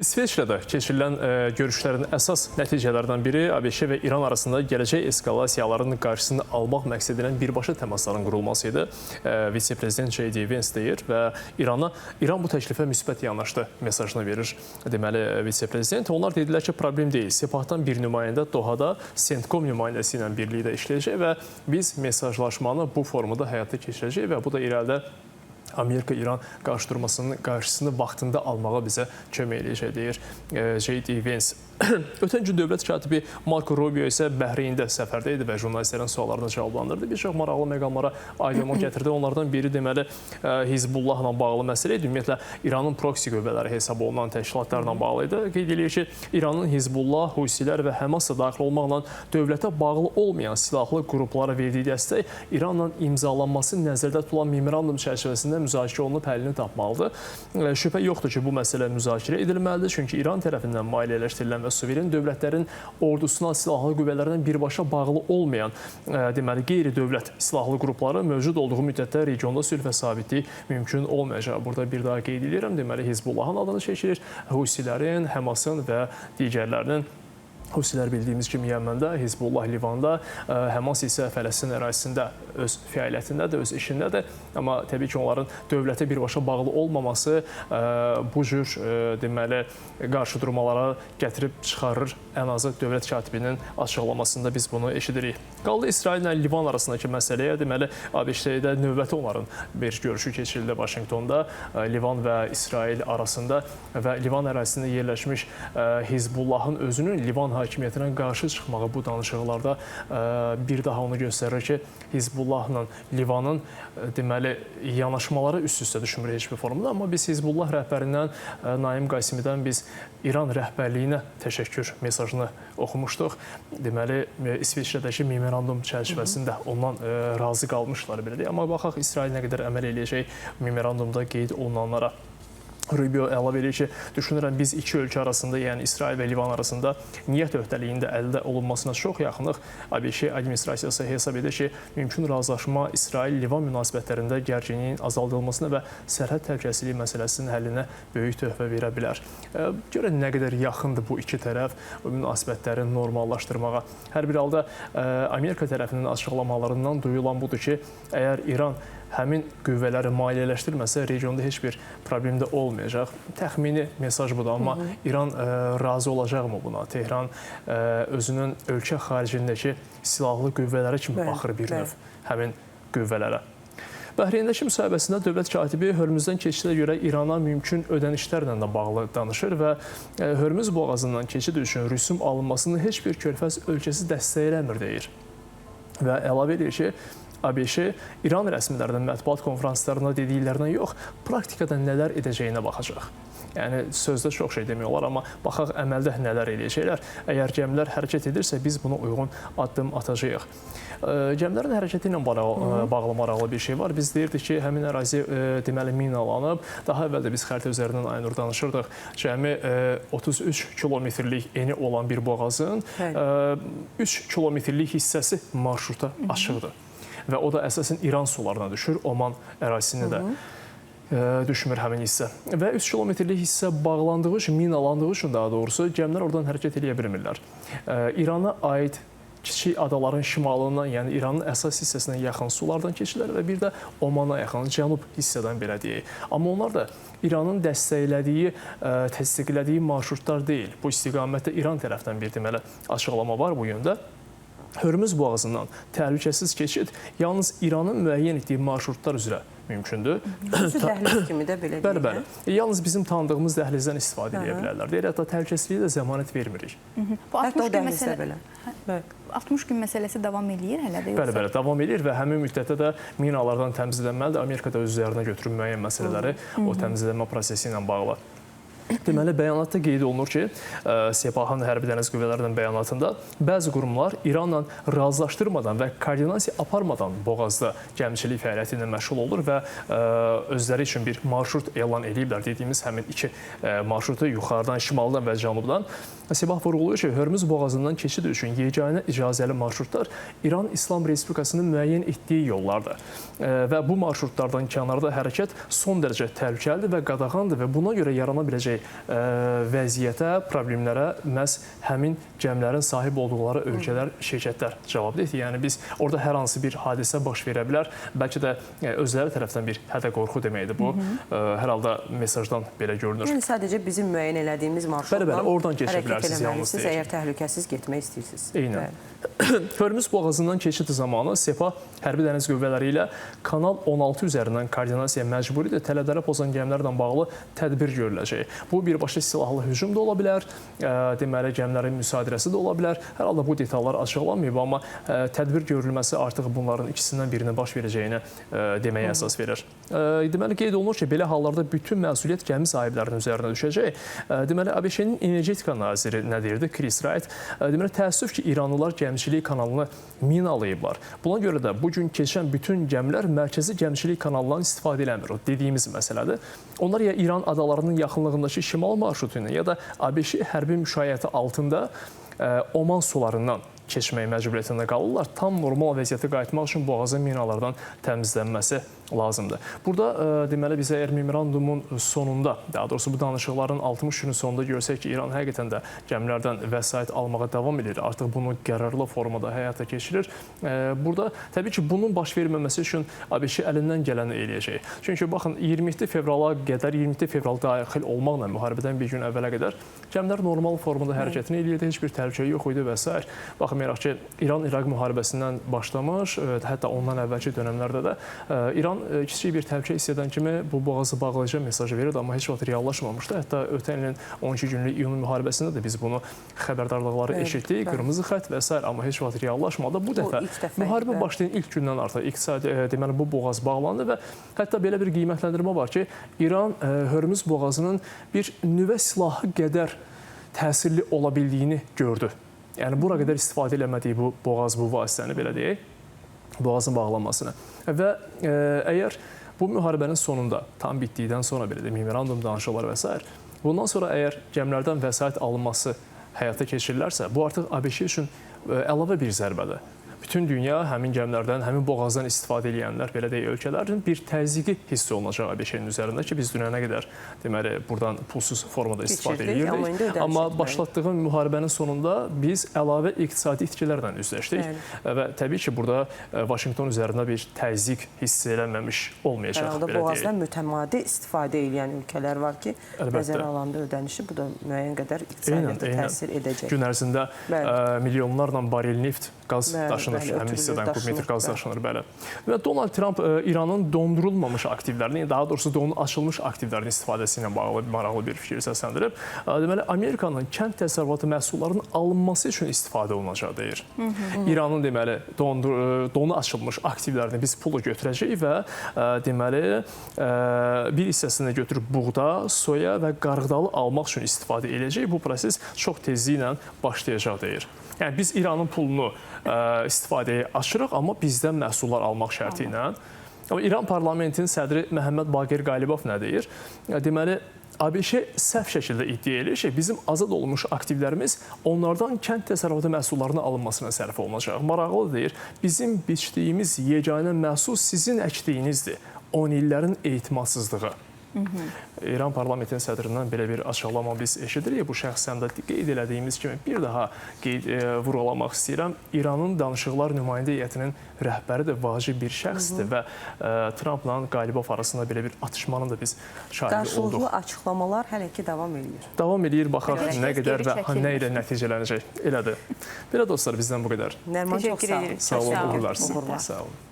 İsveçrədə keçirilən görüşlərin əsas nəticələrindən biri ABŞ və İran arasında gələcək eskalasiyaların qarşısını almaq məqsədi ilə birbaşa təmasların qurulması idi. Vitse-prezident J.D. Vance deyir və İran bu təklifə müsbət yanaşdı mesajını verir. Deməli, vitse-prezident. Onlar dedilər ki, problem deyil. Sepahdan bir nümayəndə Dohada CENTCOM nümayəndəsi ilə birlikdə işləyəcək və biz mesajlaşmanı bu formada həyata keçirəcəyik və bu da irəlidə Amerika-İran qarşıdurmasının qarşısını vaxtında almağa bizə kömək eləyəcək, deyir J.D. Vance. Ötən gün dövlət katibi Marco Rubio isə Bəhreyndə səfərdə idi və jurnalistlərin suallarına cavablandırdı. Bir çox maraqlı məqamlara aydınlıq gətirdi. Onlardan biri deməli Hizbullahla bağlı məsələ idi. Ümumiyyətlə İranın proksi qüvvələri hesab olunan təşkilatlarla bağlı idi. Qeyd eləyir ki, İranın Hizbullah, Husilər və Həmasla daxil olmaqla dövlətə bağlı olmayan silahlı qruplara verdiyi dəstək İranla imzalanması nəzərdə tutulan memorandum çərçivəsində müzakirə olunub həllini tapmalıdır. Şübhə yoxdur ki, bu məsələ müzakirə edilməlidir. Çünki İran tərəfindən maliyyələşdirilən və suveren dövlətlərin ordusuna, silahlı qüvvələrinə birbaşa bağlı olmayan deməli qeyri-dövlət silahlı qrupları mövcud olduğu müddətdə regionda sülh və sabitlik mümkün olmayacaq. Burada bir daha qeyd edirəm, deməli Hizbullahın adını çəkilir, Husilərin, Həmasın və digərlərinin. Husilər bildiyimiz kimi Yəməndə, Hizbullah Livanda, Həmas isə Fələstin ərazisində öz fəaliyyətindədir, öz işindədir. Amma təbii ki, onların dövlətə birbaşa bağlı olmaması bu cür deməli qarşıdurmalara gətirib çıxarır. Ən azı dövlət katibinin açıqlamasında biz bunu eşidirik. Qaldı İsraillə Livan arasındakı məsələyə. Deməli, ABŞ-də növbəti onların bir görüşü keçirildi Vaşinqtonda. Livan və İsrail arasında və Livan ərazisində yerləşmiş Hizbullahın özünün Livan hakimiyyətinə qarşı çıxmağı bu danışıqlarda bir daha onu göstərir ki, Hizbullahla Livanın deməli yanaşmaları üst-üstə düşmür heç bir formada. Amma biz Hizbullah rəhbərindən Naim Qasimidən biz İran rəhbərliyinə təşəkkür mesajını oxumuşduq. Deməli, İsveçrədəki memorandum çərçivəsində ondan razı qalmışlar, belə deyək. Amma baxaq İsrail nə qədər əməl eləyəcək memorandumda qeyd olunanlara. Rubio əlavə edir ki, düşünürəm biz iki ölkə arasında, yəni İsrail və Livan arasında niyyət öhdəliyində əldə olunmasına çox yaxınıq. ABŞ administrasiyası hesab edir ki, mümkün razılaşma İsrail-Livan münasibətlərində gərginliyin azaldılmasına və sərhəd təhlükəsizliyi məsələsinin həllinə böyük töhfə verə bilər. Görək nə qədər yaxındır bu iki tərəf münasibətləri normallaşdırmağa. Hər bir halda Amerika tərəfinin açıqlamalarından duyulan budur ki, əgər İran həmin qüvvələri maliyyələşdirməsə, regionda heç bir problem də olmayacaq. Təxmini mesaj budur, amma İran razı olacaqmı buna? Tehran özünün ölkə xaricindəki silahlı qüvvələri kimi baxır bir növ həmin qüvvələrə. Bəhreyndəki müsahibəsində dövlət katibi Hörmüzdən keçidə görə İrana mümkün ödənişlərlə də bağlı danışır və Hörmüz boğazından keçid üçün rüsum alınmasını heç bir körfəz ölkəsi dəstəkləmir deyir. Və əlavə edir ki, ABŞ İran rəsmilərinin mətbuat konfranslarında dediklərinə yox, praktikada nələr edəcəyinə baxacaq. Yəni, sözdə çox şey demək olar, amma baxaq əməldə nələr eləyəcəklər. Əgər gəmilər hərəkət edirsə, biz buna uyğun addım atacağıq. Gəmilərin hərəkəti ilə bağlı maraqlı bir şey var. Biz deyirdik ki, həmin ərazi deməli minalanıb. Daha əvvəl də biz xəritə üzərindən Aynur danışırdıq. Cəmi 33 kilometrlik eni olan bir boğazın 3 kilometrlik hissəsi marşruta açıqdır. Və o da əsasən İran sularına düşür, Oman ərazisində də düşmür həmin hissə. Və 3 kilometrlik hissə bağlandığı üçün, minalandığı üçün daha doğrusu, gəmilər oradan hərəkət eləyə bilmirlər. İrana aid kiçik adaların şimalından, yəni İranın əsas hissəsinə yaxın sulardan keçirlər və bir də Omana yaxın cənub hissədən belə deyək. Amma onlar da İranın dəstəklədiyi, təsdiqlədiyi marşrutlar deyil. Bu istiqamətdə İran tərəfdən bir deməli açıqlama var bu yöndə. Hörmüz boğazından təhlükəsiz keçid yalnız İranın müəyyən etdiyi marşrutlar üzrə mümkündür. Xüsusi dəhliz kimi də belə deyək. Bəli, bəli. Yalnız bizim tanıdığımız dəhlizdən istifadə edə bilərlər. Deyir, hətta təhlükəsizliyə də zəmanət vermirik. Bu Hətta 60 o gün dəhlizdə məsələ belə. 60 gün məsələsi davam eləyir hələ də yoxsa? Bəli, bəli, davam eləyir və həmin müddətdə də minalardan təmizlənməlidir. Amerika da öz üzərinə götürür müəyyən məsələləri o təmizlənmə prosesi ilə bağlı. Deməli, bəyanatda qeyd olunur ki, Sepahın Hərbi Dəniz Qüvvələrinin bəyanatında bəzi qurumlar İranla razılaşdırmadan və koordinasiya aparmadan boğazda gəmiçilik fəaliyyəti ilə məşğul olur və özləri üçün bir marşrut elan ediblər. Dediyimiz həmin iki marşrutu yuxarıdan, şimaldan və cənubdan. Sepah vurğulayır ki, Hörmüz boğazından keçid üçün yeganə icazəli marşrutlar İran İslam Respublikasının müəyyən etdiyi yollardır. Və bu marşrutlardan kənarda hərəkət son dərəcə təhlükəlidir və qadağandır və buna görə yarana biləcək vəziyyətə, problemlərə məhz həmin gəmilərin sahib olduqları ölkələr, şirkətlər cavabdehdir. Yəni biz orada hər hansı bir hadisə baş verə bilər. Bəlkə də özləri tərəfdən bir hədə-qorxu deməkdir bu. Hər halda mesajdan belə görünür. Yəni sadəcə bizim müəyyən elədiyimiz marşrutla Bəli, bəli, oradan keçə hərəkət bilərsiniz, yalnız eləməlisiniz, deyir. əgər təhlükəsiz getmək istəyirsiniz. Eynən. Hörmüz boğazından keçid zamanı Sepah hərbi dəniz qüvvələri ilə Kanal 16 üzərindən koordinasiya məcburidir. Tələblərə pozan gəmilərlə bağlı tədbir görüləcək. Bu birbaşa silahlı hücum da ola bilər, deməli gəmilərin müsadirəsi də ola bilər. Hər halda bu detallar açıqlanmayıb, amma tədbir görülməsi artıq bunların ikisindən birinin baş verəcəyini deməyə əsas verir. Deməli qeyd olunur ki, belə hallarda bütün məsuliyyət gəmi sahiblərinin üzərinə düşəcək. Deməli ABŞ-nin energetika naziri nə deyirdi? Chris Wright. Deməli təəssüf ki, İranlılar gəmiçilik kanalını minalayıblar. Buna görə də bu gün keçən bütün gəmilər mərkəzi gəmiçilik kanalından istifadə eləmir. O dediyimiz məsələdir. Onlar ya İran adalarının yaxınlığındakı şimal marşrutu ilə ya da ABŞ hərbi müşayiəti altında Oman sularından keçmək məcburiyyətində qalırlar. Tam normal vəziyyətə qayıtmaq üçün boğazın minalardan təmizlənməsi lazımdır. Burada deməli biz əgər memorandumun sonunda, daha doğrusu bu danışıqların 60 günün sonunda görsək ki, İran həqiqətən də gəmilərdən vəsait almağa davam edir, artıq bunu qərarlı formada həyata keçirir. Burada təbii ki, bunun baş verməməsi üçün ABŞ əlindən gələni eləyəcək. Çünki baxın, 27 fevrala qədər, 27 fevral daxil olmaqla müharibədən bir gün əvvələ qədər gəmilər normal formada hərəkətini eləyirdi, heç bir təhlükə yox idi və s. Baxmayaraq ki, İran-İraq müharibəsindən başlamış, hətta ondan əvvəlki dönəmlərdə də İran kiçik bir təhlükə hiss edən kimi bu boğazı bağlayacaq mesajı verirdi, amma heç vaxt reallaşmamışdı. Hətta ötən ilin 12 günlük iyun müharibəsində də biz bunu xəbərdarlıqları eşitdik, qırmızı xətt və s. amma heç vaxt reallaşmadı. Bu dəfə müharibə başlayan ilk gündən artıq iqtisadi, deməli bu boğaz bağlandı və hətta belə bir qiymətləndirmə var ki, İran Hörmüz boğazının bir nüvə silahı qədər təsirli ola bildiyini gördü. Yəni bura qədər istifadə eləmədiyi bu boğaz, bu vasitəni belə deyək, boğazın bağlanmasını. Və əgər bu müharibənin sonunda, tam bitdikdən sonra belə deyək, memorandum danışıqları və s. Bundan sonra əgər gəmilərdən vəsait alınması həyata keçirilərsə, bu artıq ABŞ üçün əlavə bir zərbədir. Bütün dünya həmin gəmilərdən, həmin boğazdan istifadə edənlər, belə deyək, ölkələrin bir təzyiqi hiss olunacaq ABŞ-nin üzərində ki, biz dünənə qədər deməli buradan pulsuz formada istifadə edirdik. Amma başlatdığı müharibənin sonunda biz əlavə iqtisadi itkilərlə üzləşdik. Və təbii ki, burada Vaşinqton üzərində bir təzyiq hiss eləməmiş olmayacaq. Hər halda boğazdan mütəmadi istifadə edən ölkələr var ki, nəzərə alanda ödənişi, bu da müəyyən qədər iqtisadiyyata təsir edəcək. Gün ərzində milyonlarla barel neft, qaz daşınır. Həmin hissədən kubmetr qaz daşınır, bəli. Və Donald Trump İranın dondurulmamış aktivlərini, daha doğrusu donun açılmış aktivlərinin istifadəsi ilə bağlı maraqlı bir fikir səsləndirib. Deməli, Amerikanın kənd təsərrüfatı məhsullarının alınması üçün istifadə olunacaq deyir. İranın deməli, donu açılmış aktivlərini biz pulu götürəcəyik və deməli, bir hissəsini götürüb buğda, soya və qarğıdalı almaq üçün istifadə edəcəyik. Bu proses çox tezliklə başlayacaq deyir. Yəni, biz İranın pulunu istifadəyə açırıq, amma bizdən məhsullar almaq şərti ilə. Amma İran parlamentinin sədri Məhəmməd Baqir Qalibov nə deyir? Deməli, ABŞ səhv şəkildə iddia edir ki, bizim azad olmuş aktivlərimiz onlardan kənd təsərrüfatı məhsullarının alınmasına sərf olunacaq. Maraqlı deyir, bizim biçdiyimiz yeganə məhsul sizin əkdiyinizdir. 10 illərin etimadsızlığı. İran parlamentinin sədrindən belə bir açıqlama biz eşidirik. Bu şəxsən də qeyd elədiyimiz kimi bir daha vurğulamaq istəyirəm. İranın danışıqlar nümayəndə heyətinin rəhbəri də vacib bir şəxsdir və Trampla Qalibov arasında belə bir atışmanın da biz şahidi olduq. Qarşılıqlı açıqlamalar hələ ki davam eləyir. Davam eləyir, baxaq nə qədər və nə ilə nəticələnəcək. Elədir. Belə dostlar, bizdən bu qədər. Nərman, çox sağ olun. Sağ olun, uğurlar sizə. Sağ olun.